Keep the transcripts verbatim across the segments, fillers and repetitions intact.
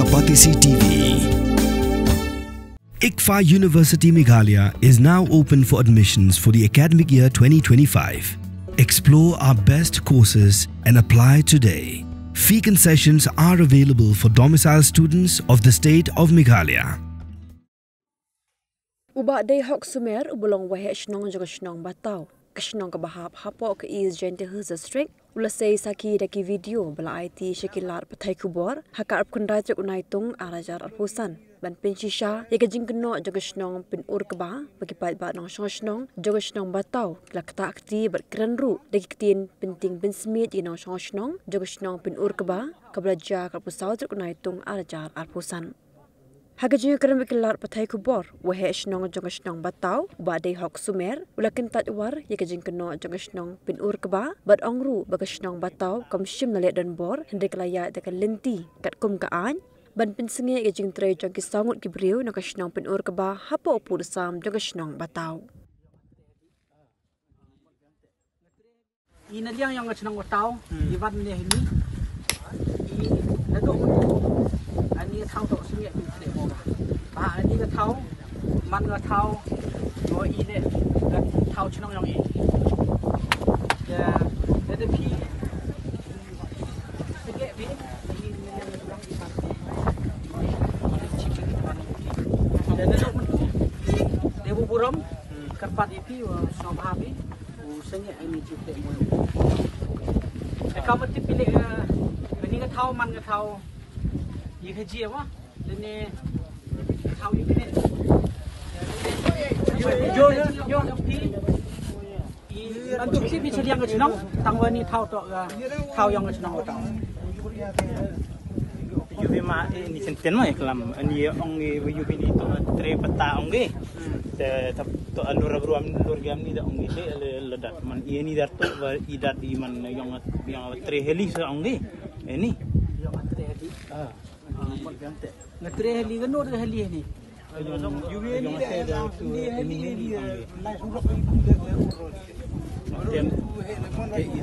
Kapatisi T V. ICFAI University Meghalaya is now open for admissions for the academic year twenty twenty-five. Explore our best courses and apply today. Fee concessions are available for domicile students of the state of Meghalaya. U Bah Dei Hok Sumer, u ba long waheh shnong jong ka shnong Bataw, ka shnong kaba hap hapoh ka East Jaintia Hills District, u la sei sakhi da ki video ba la aiti sha ki lad pathai khubor ha ka arphew khyndai tarik u Naitung ar hajar arphew san, ban pynshisha ïa ka jingkynnoh jong ka shnong Pynurkba ba ki paidbah nongshong shnong jong ka shnong Bataw ki la ktah kti bad kren ruh da ki ktien pynting pynsmiej ïa ki nongshong shnong jong ka shnong Pynurkba kaba la jia ka arphew saw tarik u Naitung ar hajar arphew san. Ha ka jingïakren bad ki lad pathai khubor, waheh shnong jong ka shnong Bataw, u Bah Dei Hok Sumer, u la kyntait war ïa ka jingkynnoh jong ka shnong Pynurkba bad ong ruh ba ka shnong Bataw kam shym la leh donbor, hynrei ka la ïaid da ka lynti katkum ka aiñ ban pynsangeh ïa ka jingtrei jong ki saw ngut ki briew na ka shnong Pynurkba hapoh u pud u sam jong ka shnong Bataw. I na liang jong ka shnong Bataw, i wan ne hini. I na dok, ani ka thaw to sngewbha phi khleh mo. Ba ani ka thaw, man ka thaw, mo i ne ka thaw shnong jong i. Ya, ya de phi. Sngewbha phi, i na liang jong i man. Ya na dok, de bu burom, kyrpad i phi, wa sngewbha phi. U sngewbha ini cukup mo. Ka mesti pilih, eh, ini ka thaw man ka thaw. Ïa ka ji apa? Ini thaw ïa kene. Yo, yo, yo. Bantu si bi sediang ka chnong, tang wa ni thaw to ka thaw yang ka chnong ka thaw. Yu bi ma, eh, ni senten ma, eh, klam. Ani ong, eh, yu bi ni to tre pata ong, eh. Te tap to alur abru am lur gam ni da ong, eh, le, le dat man, eh, ni dat to ba i dat i man, eh, yong, yong tre heli sa ong, eh. Eh, ni. Yong tre heli. Ah. Ah, mo gam te. Nga tre heli ka no tre heli ni.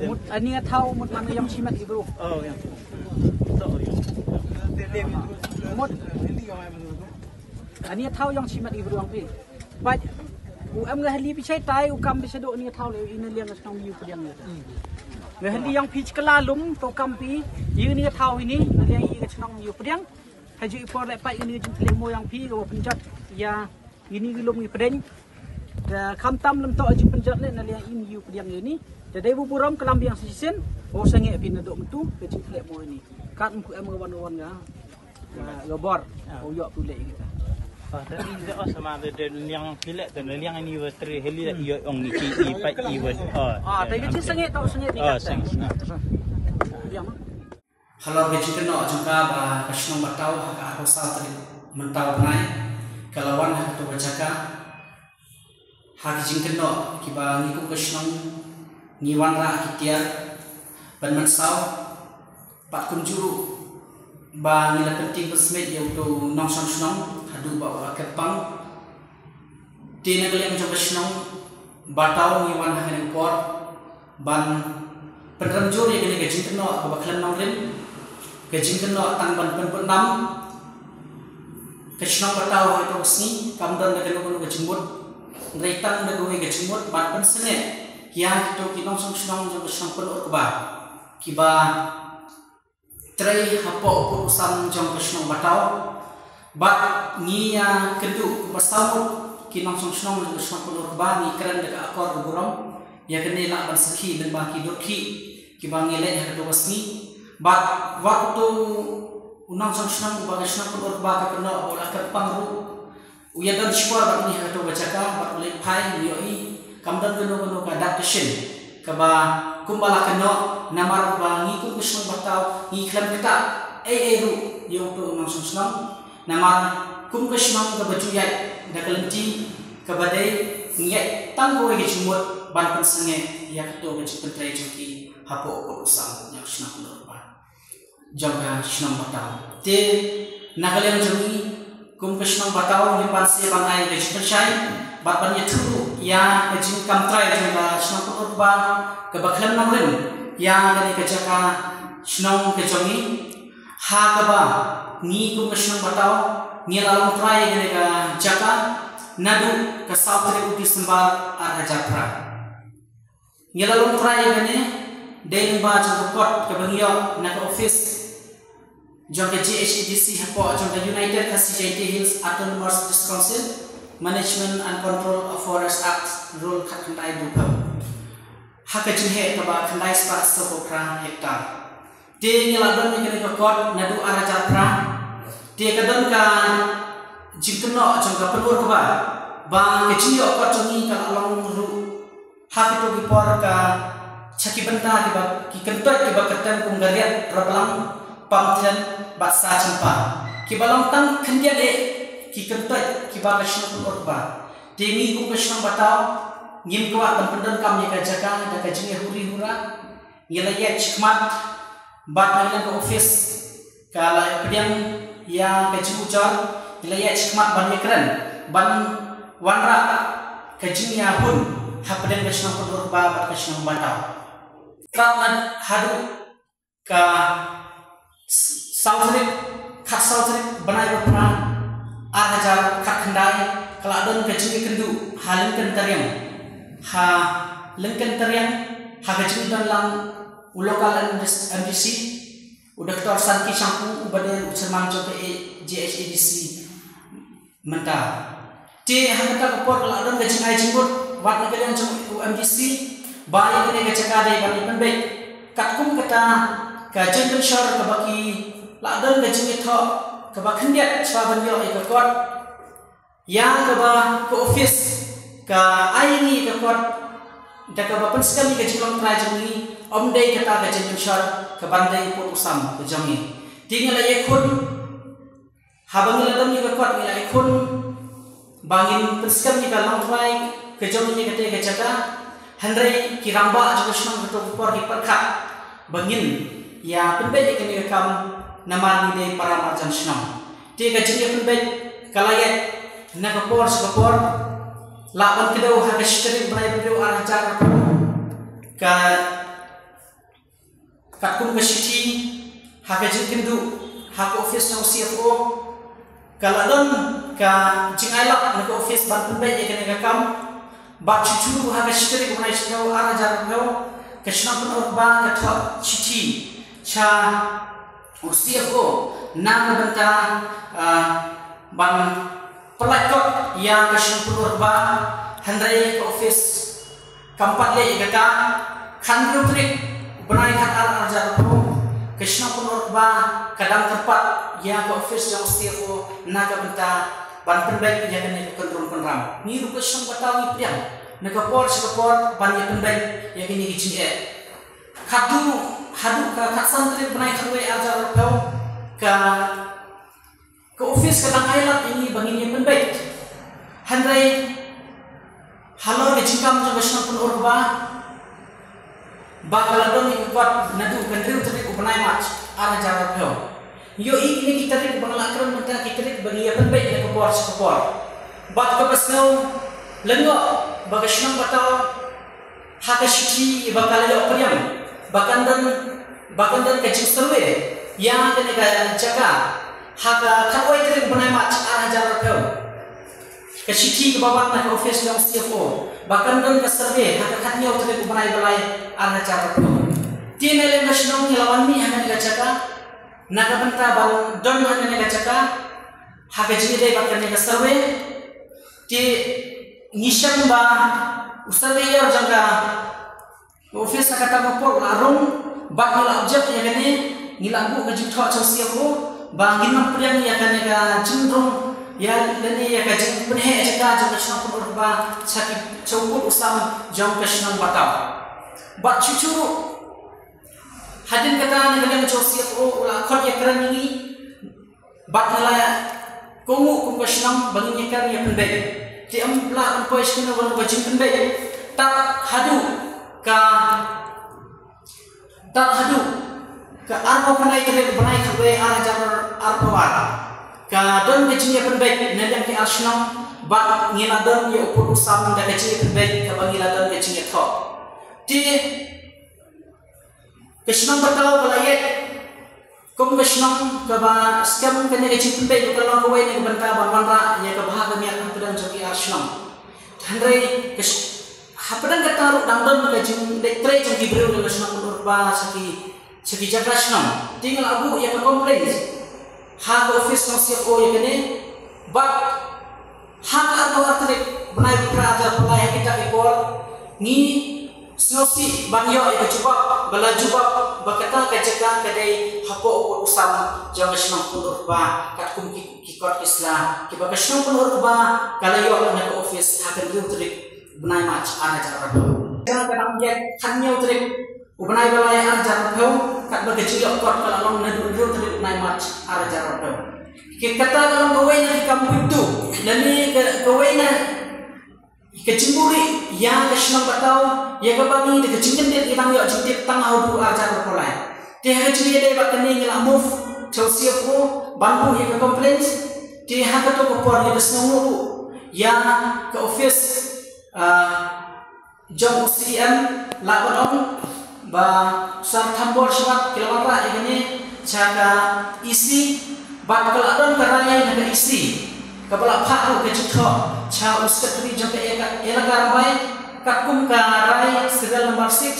Mut, ani nga thaw mut man yong shimat i bru. Mut. Ani nga thaw yong shimat i bru ang pi. But u em nga heli pi chai tai u kam pi sado ani nga thaw le ina liang nga shnong yu pdiang. Nga heli yong pi chkala lum to kam pi. Yu ni nga thaw ini na liang i nga shnong yu pdiang. Haju i por leh pat ini jingkylli mo yang phi ka wa pynjot ïa ini ki lum ki pdeng. Da kham tam lem to jingpynjot leh na liang ini yu pdeng ini. Da dei bu burom klam biang shisien. O sangeh phi na dok myntu ka jingkylli mo ini. Kat mku em ka wan wan nga. Ka bor. O yok tu leh kita. Ah, da i da o sama da da liang phi leh da liang ini wa tre heli da i ong ni ki i pat i wa. Ah, da ka jingsangeh to sangeh ni ka. Biang. Halor ka jingkynnoh jong ka ba ka shnong Bataw ha ka arphew saw tarik mynta u bnai ka la wan ha kato ka jaka. Ha ka jingkynnoh kiba ngi kum ka shnong ngi wanrah ki tiar ban mynsaw bad kumjuh ruh ba ngi la pynting pynsmit ïa uto u nongshong shnong haduh ba u la kyrpang. Te na ka liang jong ka shnong Bataw ngi wan ha kane ka por ban pynrem jur ïa kane ka jingkynnoh kaba khlem nongrim, ka jingkynnoh tang ban pynbud nam. Ka shnong Bataw ha kato ka sngi kam don da kano kano ka jingmut, hynrei tang da kawei ka jingmut ban pynsangeh ïa kito ki nongshong shnong jong ka shnong Pynurkba kiba trei hapoh u pud u sam jong ka shnong Bataw. Bad ngi ïa kynduh kumba saw ngut ki nongshong shnong jong ka shnong Pynurkba ngi kren da ka akor ka burom. Ïa kane lah ban sakhi lyngba ki dohkhi kiba ngi leit ha kato ka sngi. Bad wat uto u nongshong shnong uba ka shnong Pynurkba ka kynnoh ba u la kyrpang ruh. U ïa don shipor bad ngi ha kato ka jaka bad u leit phai ngi ïohi kam don kano kano ka adaptation kaba kumba la kynnoh namar ba ngi kum ka shnong Bataw ngi khlem ktah ei ei ruh ïa uto u nongshong shnong namar kum ka shnong kaba ju ïaid da ka lynti kaba dei ngi ïaid tang kawei ka jingmut ban pynsangeh ïa kato ka jingpyntrei jong ki hapoh u pud u sam jong ka shnong Pynurkba. Jong ka shnong Bataw. Te na ka liang jong ngi kum ka shnong Bataw ngi pan seh ban ai ka jingpynshai bad ban ïathuh ïa ka jingkam trai jong ka shnong Pynurkba kaba khlem nongrim ïa kane ka jaka shnong ka jong ngi. Ha kaba ngi kum ka shnong Bataw ngi la long trai ïa kane ka jaka naduh ka saw tarik u December ar hajar phra. Ngi la long trai ïa kane dei lyngba jong ka kot kaba ngi ïoh na ka office jong ka G H A D C hapoh jong ka United Khasi Jaintia Hills Autonomous District Council, Management and Control of Forest Act, Rule khatkhyndai duphew. Ha ka jingheh kaba khyndai spah sawphew phra hektar. Te ngi la don ïa kane ka kot naduh ar hajar phra. Te ka don ka jingkynnoh jong ka pynurkba ba ka jingïoh kot jong ngi ka la long ruh ha kito ki por ka cha ki bynta kiba ki kyntoit kiba kyrteng kum ka riat, rablang, pamthen bad sa chympa, kiba long tang khyndiat eh ki kyntoit kiba ka shnong pynurkba. Te ngi kum ka shnong Bataw ngim kwah ban pyndonkam ïa ka jaka da ka jingïahuri hura. Ngi la ïaid shakhmat bad na ka office ka la pdiang ïa ka jingujor. Ngi la ïaid shakhmat ban ïakren ban wanrah ka jingïahun hapdeng ka shnong pynurkba bad ka shnong Bataw. Tat na haduh ka s- saw tarik, khatsaw tarik bnai ba phra, ar hajar khatkhyndai, ka la don ka jingïakynduh ha lyngkyn tariang, ha lyngkyn tariang, ha ka jingdon lang u local M D C, u Doctor Sanki Shangpu, uba dei u chairman jong ka G H A D C mynta. Te ha kata ka por ka la don ka jingai jingmut wat na ka liang jong u M D C ba ïa kane ka jaka dei ban ïa pynbeit. Katkum kata ka joint venture kaba ki la don ka jingïathoh kaba khyndiat shuwa ban ïoh ïa ka kot, ïa kaba ka office ka ai ïa ngi ka kot da kaba pynskhem ïa ka jinglong trai jong ngi, ym dei kata ka joint venture ka ban dei pud u sam ka jong ngi. Te ngi la ïakhun, haba ngi la don ïa ka kot ngi la ïakhun ba ngin pynskhem ïa ka long trai ka jong ngi ïa kata ka jaka. Hynrei ki rangbah jong ka shnong kato ka por ki pyrkhat ba ngin ïa pynbeit ïa kane ka kam namar ngi dei para marjan shnong. Te ka jingïapynbeit ka la ïaid na ka por sha ka por. La ban kdew ha ka shi tarik bnai ba hynriew ar hajar arphew, ka katkum ka shithi ha ka jingkynduh ha ka office jong C F O. Ka la don ka jingailad na ka office ban pynbeit ïa kane ka kam. Bad shuh shuh ha ka shi tarik bnai shiphew ar hajar arphew, ka shnong pynurkba ka thoh shithi sha u C F O na ka bynta, ah, ban pynlait kot ïa ka shnong pynurkba, hynrei ka office kam pat leh ïa kata. Khathynriew tarik u bnai khatar ar hajar arphew, ka shnong pynurkba ka dang kyrpad ïa ka office jong C F O na ka bynta ban pynbeit ïa kane ka kynrum kynram. Ngi ruh ka shnong Bataw ngi pdiang na ka por sha ka por ban ïa pynbeit ïa kine ki jingeh. Haduh, haduh ka khatsan tarik bnai khatwei ar hajar arphew, ka ka office ka dang ailad ïa ngi ba ngin ïa pynbeit. Hynrei halor ka jingkam jong ka shnong pynurkba ba ka la don ïa ka kot naduh ka hynriew tarik u bnai March ar hajar arphew. Ïohi kine ki tarik ba nga la kren mynta ki tarik ba ngi ïa pynbeit na ka por sha ka por. Bad kaba sngew lyngngoh ba ka shnong Bataw ha ka shithi ba ka la ïoh pdiang ba kan don, ba kan don ka jingsurvey ïa kane ka jaka ha ka khatwei tarik bnai March ar hajar arphew. Ka shithi kaba wan na ka office jong C F O ba kan don ka survey ha ka khathynñiew tarik u bnai ba lai ar hajar arphew. Te na liang ka shnong ngi la wan mih ha kane ka jaka na ka bynta ban don ha kane ka jaka ha ka jingïadei bad kane ka survey. Te ngi shem ba u surveyor jong ka office ha kata ka por u la rung bad ngi la object ïa kane, ngi la buh ka jingthoh jong C F O ba ngin ym pdiang ïa kane ka jingrung ïa lane ïa ka jingpynheh jaka jong ka shnong pynurkba sha ki, sha u pud u sam jong ka shnong Bataw. Bad shuh shuh ruh hadien kata na ka liang jong C F O u la khot ïakren ïa ngi. Bad nga la kohnguh kum ka shnong ba ngin ïakren ïa pynbeit. Te ym lah ban poi sha kano kano ka jingpynbeit tad haduh ka, tad haduh ka arphew khyndai tarik bnai khatwei ar hajar arphew ar. Ka don ka jingïapynbeit na liang ki ar shnong bad ngi la don ïa u pud u sam da ka jingïapynbeit kaba ngi la don ka jingïathoh. Te ka shnong Bataw ka la ïaid Kum ka shnong kaba skhem kane ka jingpynbeit ka long kawei na ka bynta ban wanrah ïa ka bha ka miat hapdeng jong ki ar shnong. Hynrei ka sh- hapdeng kata ruh dang don ka jingdei trei jong ki briew na ka shnong Pynurkba sha ki sha ki jaka shnong. Te nga la buh ïa ka complaint ha ka office jong C F O ïa kane bad ha ka arphew ar tarik bnai phra arhajar arphew lai ha kita ki por ngi sngewsih ban ïoh ïa ka jubab ba la jubab ba kata ka jaka ka dei hapoh u sam jong ka shnong Pynurkba katkum ki ki kot ki sla kiba ka shnong Pynurkba ka la ïoh na ka office ha ka hynriew tarik bnai March arhajar arphew. Ka dang ïa ka hynñiew tarik u bnai ba lai arhajar arphew katba ka jingïoh kot ka la long naduh hynriew tarik bnai March arhajar arphew. Ki kata ka long kawei na ki kam buit tu lane ka kawei na ka jingbuhrieh ïa ka shnong Bataw ïa kaba ngi da ka jingkyndit ngi dang ïoh jingtip tang ha u arhajar arphew lai. Te ha ka jingïadei bad kane ngi la move to C F O ban buh ïa ka complaint. Te ha kato ka por ngi da sngewnguh ruh ïa ka office ah, jong u C E M la ba ong ba Sir Thambor Shuwat ki la wanrah ïa kane sha ka E C bad ka la don ka rai na ka E C kaba la phah ruh ka jingthoh sha u Secretary jong ka ïa ka Elaka Rymbai katkum ka rai serial number six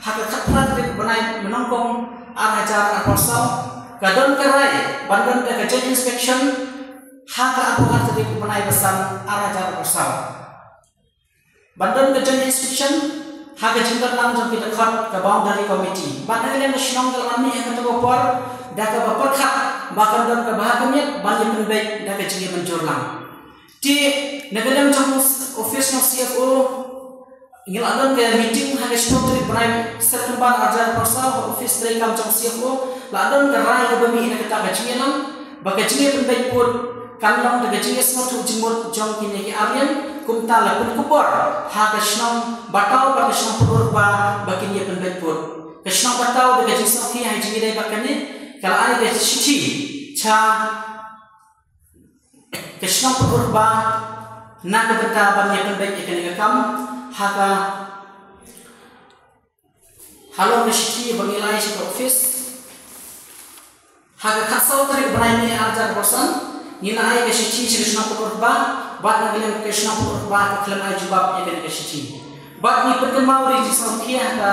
ha ka khatphra tarik bnai Mynongkong arhajar arphew saw ka don ka rai ban don ka joint inspection ha ka arphew ar tarik bnai Basan arhajar arphew saw. Ban don ka joint inspection ha ka jingdon lang jong ki dkhot ka boundary committee. Bad na ka liang ka shnong ka la mih ha kato ka por da kaba pyrkhat ba kan don ka bha ka miat ban ïa pynbeit da ka jingïamynjur lang. Te na ka liang jong office jong C F O ngi la don ka meeting ha ka shiphew tarik bnai September arhajar arphew saw ha office treikam jong C F O la don ka rai kaba mih na kata ka jingïalang ba ka jingïapynbeit pud kan long da ka jingïasngewthuh jingmut jong kine ki arliang kumta la pynkupbor ha ka shnong Bataw bad ka shnong Pynurkba ba kin ïapynbeit pud. Ka shnong Bataw da ka jingsngewkhia ha jingïadei bad kane ka la ai ka shithi sha ka shnong Pynurkba na ka bynta ban ïapynbeit ïa kane ka kam ha ka halor ka shithi ba ngi la ai sha ka office. Ha ka khatsaw tarik bnai May arhajar arphew san ngi la ai ka shithi sha ka shnong Pynurkba bad na ka liang ka shnong Pynurkba ka khlem ai jubab ïa kane ka shithi. Bad ngi pynkynmaw ri jingsngewkhia ha ka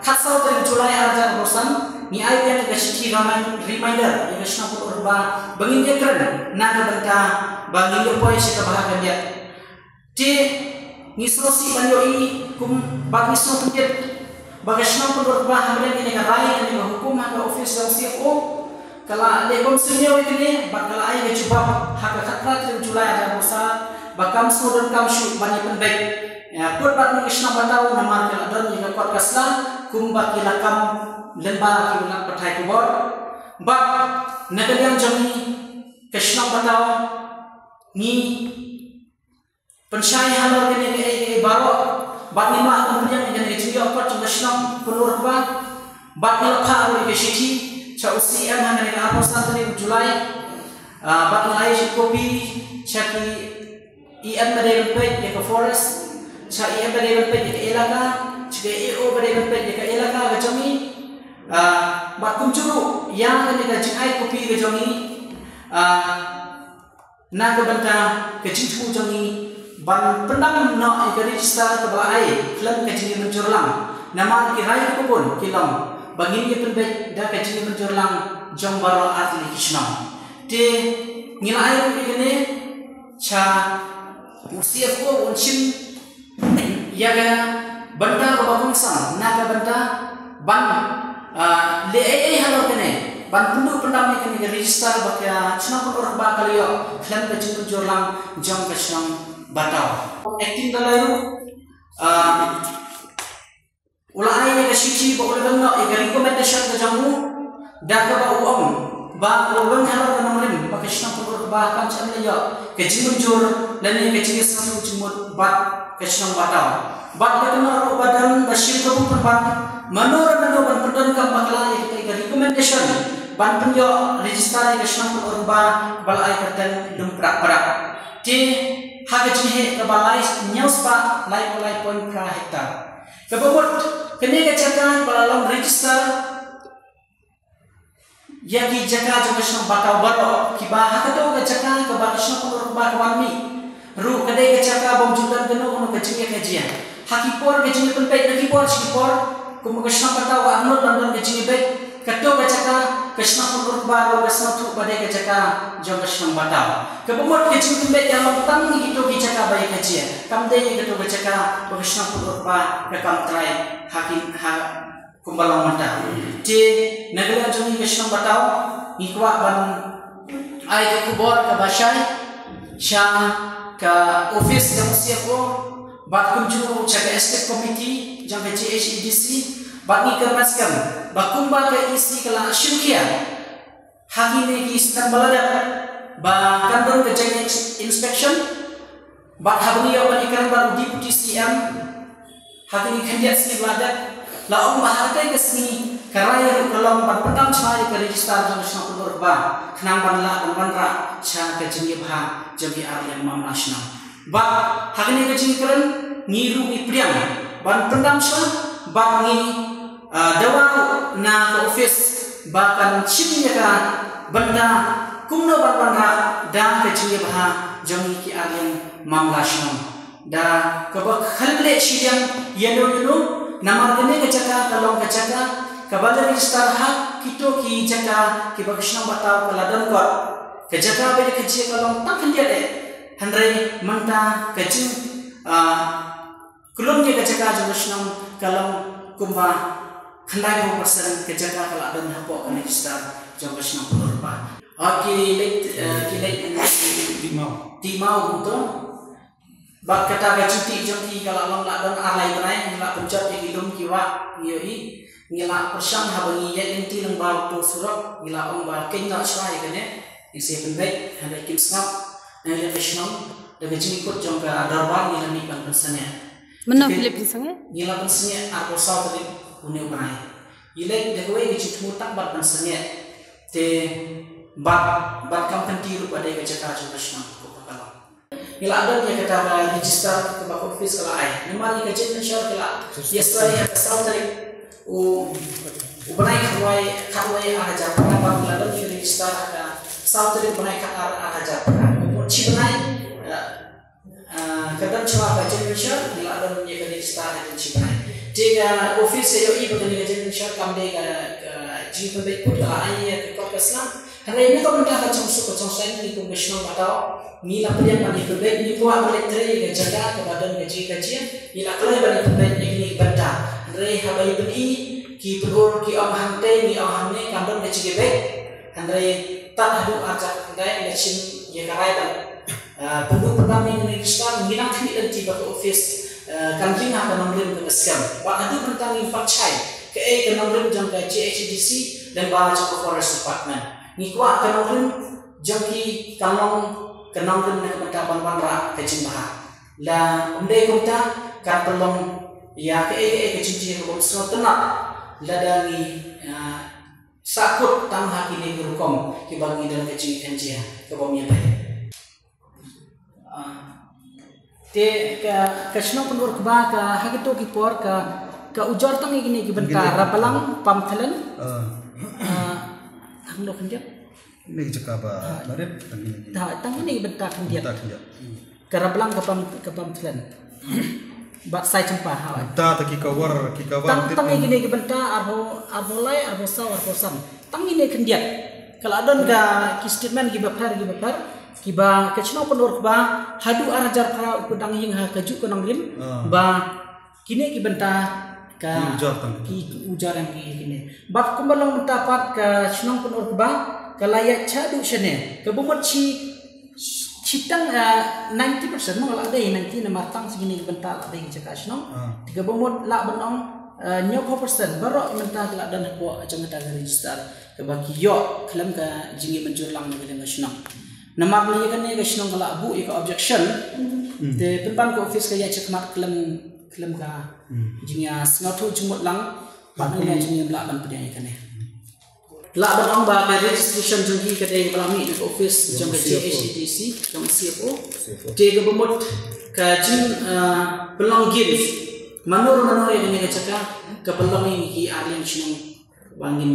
khatsaw tarik July arhajar arphew san ngi ai biang ïa ka shithi remind- reminder ïa ka shnong Pynurkba ba ngin ïakren na ka bynta ba ngin ïa poi sha ka bha ka miat. Te ngi sngewsih ban ïohi kum ba ngi sngewthuh ba ka shnong Pynurkba ha ka liang kane ka rai kane ka hukum ha ka office jong C F O ka la leh bymsniew ïa kane bad ka la ai ka jubab ha ka khatphra tarik July arhajar arphew san ba kam sngewdonkam shuh ban ïapynbeit ïa pud bad ka shnong Bataw namar ka la don ïa ka kot ka sla kumba ki la kam lyngba ki la pathai khubor. Bad na ka liang jong ngi ka shnong Bataw ngi pynshai halor kane kaei kaei baroh bad ngi mad ban pdiang ïa kane ka jingïoh kot jong ka shnong Pynurkba bad ngi la phah ruh ïa ka shithi sha u C M ha kane ka arphew san tarik July. Ah, bad ngi la ai shi copy sha ki E M ba dei ban peit ïa ka forest, sha E M ba dei ban peit ïa ka elaka, sha ka E O ba dei ban peit ïa ka elaka ka jong ngi. Ah, bad kumjuh ruh ïa kane ka jingai copy ka jong ngi. Ah, na ka bynta ka jingthmu jong ngi ban pyndam noh ïa ka register kaba la ai khlem ka jingïamynjur lang. Namar ki rai kiba bun ki long ba ngin ïa pynbeit da ka jingïamynjur lang jong baroh artylli ki shnong. Te ngi la ai ruh ïa kane sha u C F O un shim ïa ka bynta kaba kongsan na ka bynta ban, ah, leh ei ei halor kane ban pynduh pyndam ïa kane ka register ba ka shnong Pynurkba ka la ïoh khlem ka jingmynjur lang jong ka shnong Bataw. Acting Dalai ruh, ah, u la ai ïa ka shithi ba u la don noh ïa ka recommendation ka jong u da kaba u ong ba u la don halor ka nongrim ba ka shnong Pynurkba kam shym la ïoh ka jingmynjur lane ka jingïasngewthuh jingmut bad ka shnong Bataw. Bad ka kynnoh ruh ba don ba shim ka buh pynban mano re mano ban pyndonkam bakla ïa ka recommendation ban pynïoh register ïa ka shnong Pynurkba ba la ai kyrteng Lum Prak Prak. Te ha ka jingheh kaba lai hynñiew spah laiphew lai point phra hektar. Kaba mut kane ka jaka ba la long register ïa ki jaka jong ka shnong Bataw baroh, kiba ha kato ka jaka kaba ka shnong Pynurkba ka wan mih ruh ka dei ka jaka bym ju don kano kano ka jingïakajia. Ha ki por ka jingïapynbeit, na ki por sha ki por, kumba ka shnong Bataw ka angnud ban don ka jingïabeit, kato ka jaka ka shnong Pynurkba ruh ka sngewthuh ba dei ka jaka jong ka shnong Bataw. Kaba mut ka jingpynbeit ïa long tang ïa kito ki jaka ba ïakajia, kam dei ïa kato ka jaka ba ka shnong Pynurkba ka kam trai ha ki, ha kumba long mynta. Te na ka liang jong ngi ka shnong Bataw, ngi kwah ban ai ka khubor kaba shai sha ka office jong C F O, bad kumjuh ruh sha ka estate committee jong ka J H A D C, bad ngi kyrmen skhem ba kumba ka E C ka la shim khia ha kine ki snem ba la dep ba kan don ka jingïa inspection, bad haba ngi ïoh ban ïakren bad u Deputy C M ha kine khyndiat sngi ba la dep, la ong ba ha katei ka sngi ka rai ruh ka long ban pyndam shuwa ïa ka register jong ka shnong Pynurkba, khnang ban lah ban wanrah sha ka jingïabha jong ki arliang mamla shnong. Bad ha kane ka jingkren ngi ruh ngi pdiang ban pyndam shuwa, bad ngi, ah, dawa ruh na ka office ba kan shim ïa ka bynta kumno ban wanrah da ka jingïabha jong ngi ki arliang mamla shnong. Da kaba khlem leh shiliang ïano ïano, namar kane ka jaka ka long ka jaka kaba la register ha kito ki jaka kiba ka shnong Bataw ka la don kot. Ka jaka ba ïakajia ka long tang khyndiat eh. Hynrei mynta ka jing, ah, khlem ïa ka jaka jong ka shnong ka long kumba khyndai phew percent ka jaka ka la don hapoh ka register jong ka shnong Pynurkba. Ha ki leit, eh, ki leit, Timau. Timau kumto. Bad kata ka juti jong ki ka la long la don ar lai bnai, ngi la pynjot ïa ki lum ki wah, ngi ïohi, ngi la pyrshang haba ngi ïaid lynti lyngba uto u surok, ngi la ong ba keiñ noh shuwa ïa kane, ngi sa pynbeit, hynrei kim sngap, na ngi la ka shnong, da ka jingkut jong ka dorbar ngi la mih ban pynsangeh. Mynno phi la pynsangeh? Ngi la pynsangeh arphew saw tarik une u bnai. Ngi leit da kawei ka jingthmu tang ban pynsangeh. Te bad, bad kam kynti ruh ba dei ka jaka jong ka shnong ko ka long. Ngi la don ïa kata ka register kaba ka office ka la ai. Namar ïa ka joint venture ka la ïa sdang ha ka saw tarik u, u bnai khatwei, khatwei ar hajar phra, bad ngi la don ïa ka register ha ka saw tarik bnai khatar ar hajar phra. Kumno shi bnai, eh, eh, ka don shuwa ka joint venture, ngi la don ïa ka register ha ka shi bnai. Te ka office ka ïohi ba kane ka joint venture kam dei ka, ka jingpynbeit put, ka la ai ïa ka kot ka sla. Hynrei na ka bynta ka jingsuk ka jingsaiñ, ngi kum ka shnong Bataw ngi la pdiang ban ïa pynbeit, ngi kwah ban leit trei ïa ka jaka kaba don ka jingkajia, ngi la kloi ban ïa pynbeit ïa kine ki bynta. Hynrei haba ïa pyni ki pynhur ki ong hangtei, ngi ong hangne, kam don ka jingkabeit. Hynrei tad haduh ar hajar khyndai la shim ïa ka rai ban, ah, pynduh pyndam ïa kane ka register, ngi nang khmih lynti ba ka office, ah, kan ïeng ha ka nongrim kaba skhem. Bad haduh mynta ngim pat shai kaei ka nongrim jong ka J H A D C lyngba jong ka Forest Department. Ngi kwah ka nongrim jong ki kan long ka nongrim na ka bynta ban wanrah ka jingbha. La ym dei kumta kan pynlong ïa kaei kaei ka jingjia kaba ym sngewtynnat lada ngi, ah, sahkut tang ha kine ki rukom kiba ngi don ka jingkynjia kaba ym ïa peit. Ah, te ka, ka shnong Pynurkba ka ha kito ki por ka, ka ujor tang ïa kine ki bynta Rapbalang, Pamthlen. Ah. Ah, tang noh khyndiat. Kine ki jaka ba la rit, tang kine ki. Ta, tang kine ki bynta khyndiat. Bynta khyndiat. Ka Rapbalang, ka Pam, ka Pamthlen. Bad Saitympa, ha. Bynta ta ki cover, ki cover. Tang, tang ïa kine ki bynta arphew, arphew lai, arphew saw, arphew san. Tang ïa kine khyndiat. Ka la don ka ki statement kiba pher, kiba pher. Kiba ka shnong Pynurkba haduh ar hajar phra u kut dang ïeng ha kajuh ka nongrim. Ah. Ba kine ki bynta ka ki ujor tang ki ujor ïa kine. Bad kumba long mynta pat ka shnong Pynurkba ka la ïaid shaduh shane. Kaba mut shi, shi tang, ah, ninety percent mo, la dei ninety namar tang shi kine ki bynta la dei ki jaka shnong. Ah. Te kaba mut lah ban ong, ah, hynñiew phew percent baroh mynta ka la don hapoh jong kata ka register. Kaba ki ïoh khlem ka jingïamynjur lang na ka liang ka shnong. Namar ïa kane ka shnong ka la buh ïa ka objection. Hmm. Te pynban ka office ka ïaid shakhmat khlem, khlem ka, hmm, jingïasngewthuh jingmut lang. Bad ngi la jingïalam lah ban pdiang ïa kane. Lah ban ong ba ka registration jong ki ka dei ba la mih na ka office jong ka J H A D C, jong C F O. C F O. Te kaba mut ka jing, ah, pynlong games. Mano mano ïa kane ka jaka ka pynlong ïa ngi ki arliang shnong ba ngin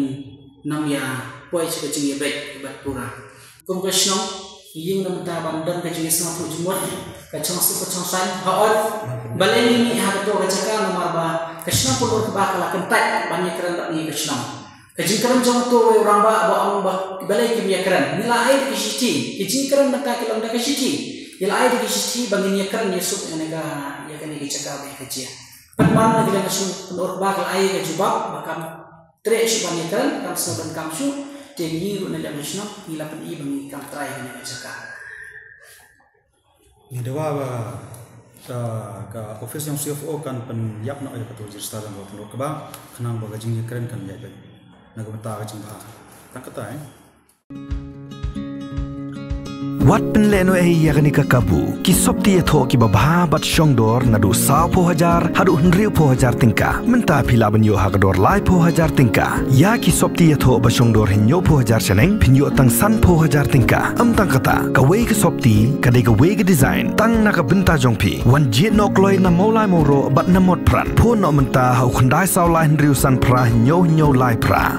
nym ïa poi sha ka jingïabeit bad pura. Kum ka shnong, ïing na mynta ban don ka jingïasngewthuh jingmut, ka chongsuk ka chongsaiñ, hooid, balei ngi mih ha kato ka jaka namar ba ka shnong Pynurkba ka la kyntait ban ïakren bad ngi ka shnong. Ka jingkren jong uto uwei u rangbah ba ong ba balei kim ïakren. Ngi la ai da ka shithi, ka jingkren mynta ki long da ka shithi. Ngi la ai da ka shithi ba ngin ïakren ïasuk ïa kane ka, ïa kane ka jaka ba ïa ka jia. Pynban na ka liang ka shnong Pynurkba ka la ai ka jubab ba kam treh shuh ban ïakren, kam sngewdonkam shuh, te ngi ruh na liang ka shnong ngi la pyni ba ngi kam trai ïa kane ka jaka. Ngi dawa ba ka, ka office jong C F O kan pynïap noh ïa kato ka register jong ka Pynurkba, khnang ba ka jingïakren kan ïaid beit na ka bynta ka jingbha. Tang kata, eh. Wat pynlehnohei ïa kane ka kabu. Ki sopti ïathoh kiba bha bad shongdor naduh sawphew hajar haduh hynriewphew hajar tyngka. Mynta phi lah ban ïoh ha ka dor laiphew hajar tyngka. Ïa ki sopti ïathoh ba shongdor hynñiewphew hajar shaneng, phin ïoh tang sanphew hajar tyngka. Ym tang kata, kawei ka sopti ka dei kawei ka design, tang na ka bynta jong phi. Wan jied noh kloi na Mawlai Mawroh bad na Motphran. Phone noh mynta ha u khyndai saw lai hynriew san phra hynñiew hynñiew lai phra.